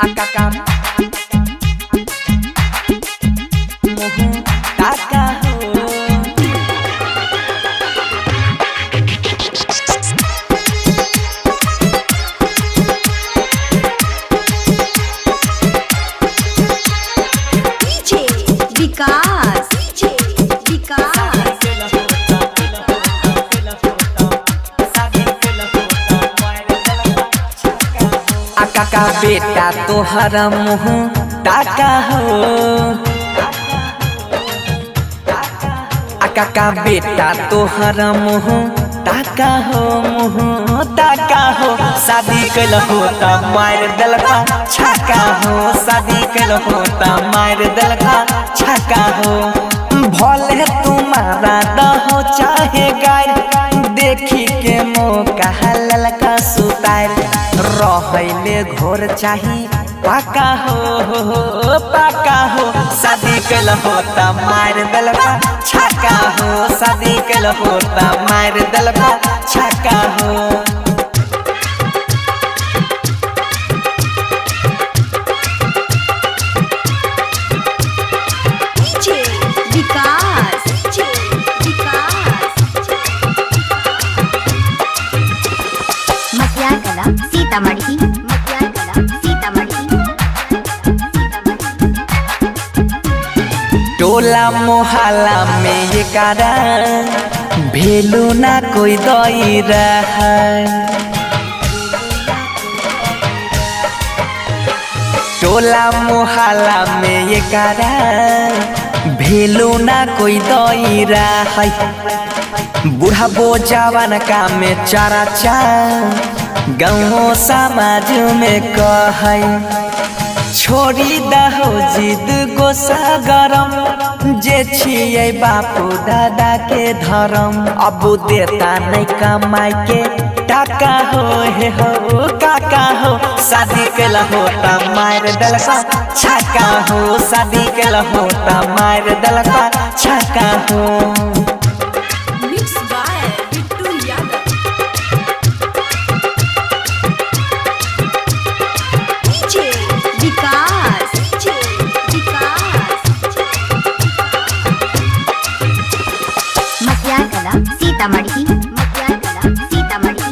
आ काका मुँह ताका हो। DJ Vikas, DJ Vikas, आ काका बेटा तोहर मुँह ताका हो। आ काका बेटा तोहर मुँह ताका हो, मुँह ताका हो। शादी कैल हो त मार देलका छक्का हो, शादी कैल हो त मार देलका छक्का हो। भले तुम्हारा दहो चाहे गाय, देखी के मौका ललका सुतार। रहले घोर चाही पाका हो, हो पाका हो। शादी कैल हो त मार देलका छक्का हो, शादी कैल हो त मार देलका छक्का हो। DJ Vikas, DJ Vikas। Matiyagala Sitamarhi, Matiyagala Sitamarhi, Sitamarhi. टोला मोहल्ला में ये कारा भेलू ना कोई दईरा। टोला मोहल्ला में ये कारा भेलू ना कोई दईरा है। बूढ़ा बो जवान का में चारा चा गाँव समाज में कह। छोड़ी दहो जिद गोसा गरम, जे छियै बापू दादा के धरम। अब देता नहीं कमाई के टाका हो, हे हो काका हो। शादी के हो त मार देलका छक्का हो, शादी के हो त मार देलका छक्का हो। Mix by Bittu Yadav. DJ Vikas, DJ Vikas। Matiyagala Sitamarhi, Matiyagala Sitamarhi,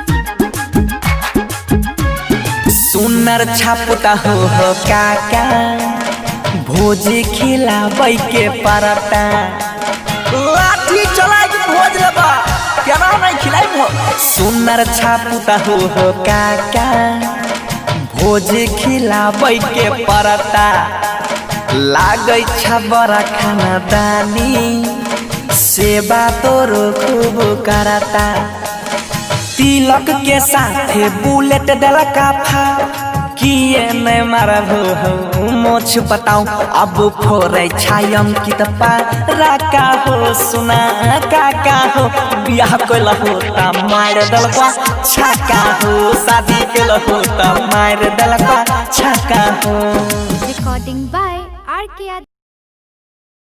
Sitamarhi. सुनर छापुता हो काका, भोजी खिलाबै के परता। लाठी चलाय के भोज लेबा, केना नहीं खिलाई भोज। सुनर छापुता हो काका, भोज खिलाबै के परता। लागै छ बड़ा खाना दानी, सेवा तोरो खूब करता। तिलक के साथे बुलेट देलका फा, किए नहीं मारबो हो मोछ बताऊ। अब फोरै छाय अंकित राका हो, सुना काका हो। बियाह कैल हो त मार देलका छक्का हो, शादी कैल हो त मार देलका छक्का हो। Recording by RK।